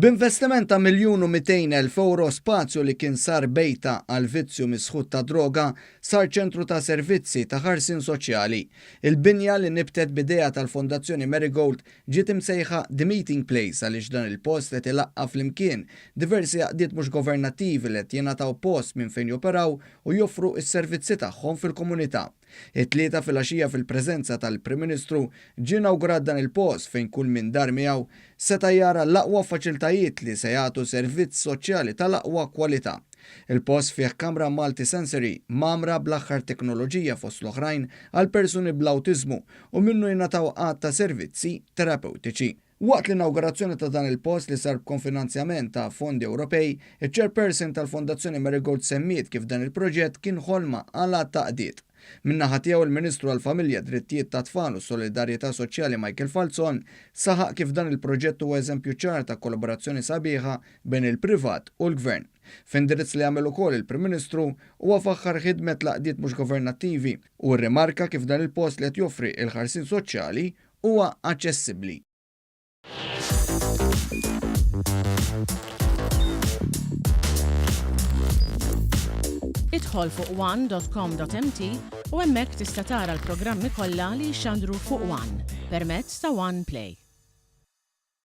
B'investiment ta' 1,200,000 ewro spazju li kien sar bejta għall-vizzju misħut tad-droga sar ċentru ta' servizzi ta' ħarsien soċjali. Il-binja li nibtet b'idea tal-Fondazzjoni Marigold ġiet imsejħa The Meeting Place għaliex dan il-post qed ilaqqa' flimkien diversi għaqdiet mhux governattivi li qed jingħataw post minn fejn joperaw u joffru s-servizzi tagħhom fil-komunità. It-Tlieta filgħaxija fil-preżenza tal-Prim Ministru ġie inawgurat dan il-post fejn kull min dar miegħu seta' jara l-aqwa faċiltajiet li se jagħtu servizz soċjali tal-aqwa kwalità. Il-post fih kamra multi-sensory mgħammra bl-aħħar teknoloġija fost l-oħrajn għal persuni bl-awtiżmu u minnu jingħataw għadd ta' servizzi terapewtiċi. Waqt l-inawgurazzjoni ta' dan il-post li sar b'konfinanzjament ta' fondi Ewropej, iċ-Chairperson tal-Fondazzjoni Marigold semmiet kif dan il-proġett kien ħolma għal għadd ta' għaqdiet. Min-naħa tiegħu il-Ministru għall-Familja, Drittijiet tat-Tfal u Solidarjetà Soċjali Michael Falzon saħaq kif dan il-proġett huwa eżempju ċar ta' kollaborazzjoni sabiħa bejn il-privat u l-Gvern. F'indirizz li għamel ukoll il-Prim Ministru, huwa faħħar ħidmet l-għaqdiet mhux governattivi u rrimarka kif dan il-post li qed joffri l-ħarsien soċjali huwa aċċessibbli. Idħol fuq one.com.mt u hemmhekk tista' tara l-programmi kollha li jixxandru fuq One permezz ta' One Play.